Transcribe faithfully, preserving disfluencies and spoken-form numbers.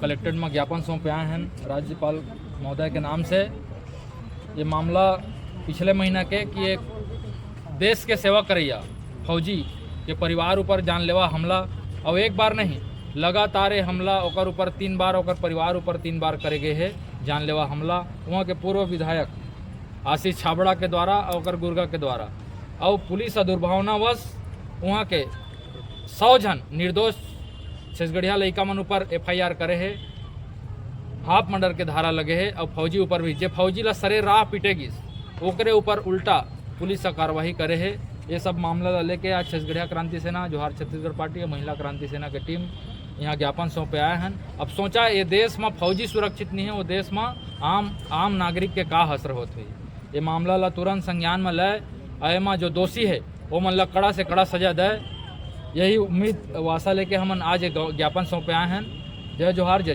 Collectorate में ज्ञापन सौंपे आए हैं राज्यपाल महोदय के नाम से। ये मामला पिछले महीना के कि एक देश के सेवा करैया फौजी के परिवार ऊपर जानलेवा हमला, और एक बार नहीं, लगातार ये हमला ओकर ऊपर तीन बार, ओकर परिवार ऊपर तीन बार करे गए है जानलेवा हमला। वहाँ के पूर्व विधायक आशीष छाबड़ा के द्वारा और ओकर गुर्गा के द्वारा, और पुलिस दुर्भावनावश वहाँ के सौ झन निर्दोष छत्तीसगढ़िया लइका मन ऊपर एफआईआर करे है, हाफ मर्डर के धारा लगे है, और फौजी ऊपर भी, जे फौजी ला सरे राह पीटे गिस, ओकरे ऊपर उल्टा पुलिस ह कार्रवाई करे है। ये सब मामला ला लेके आज छत्तीसगढ़िया क्रांति सेना, जोहार छत्तीसगढ़ पार्टी और महिला क्रांति सेना के टीम यहाँ ज्ञापन सौंपे आए हैं। अब सोचा, ये देश में फौजी सुरक्षित नहीं है, वो देश में आम आम नागरिक के का असर होत हुई। ये मामला ला तुरंत संज्ञान में ले, और एमा जो दोषी है, वो मन ला कड़ा से कड़ा सजा दे, यही उम्मीद वासा लेके हमन आज एक ज्ञापन सौंपे आए हैं। जय जोहार, जय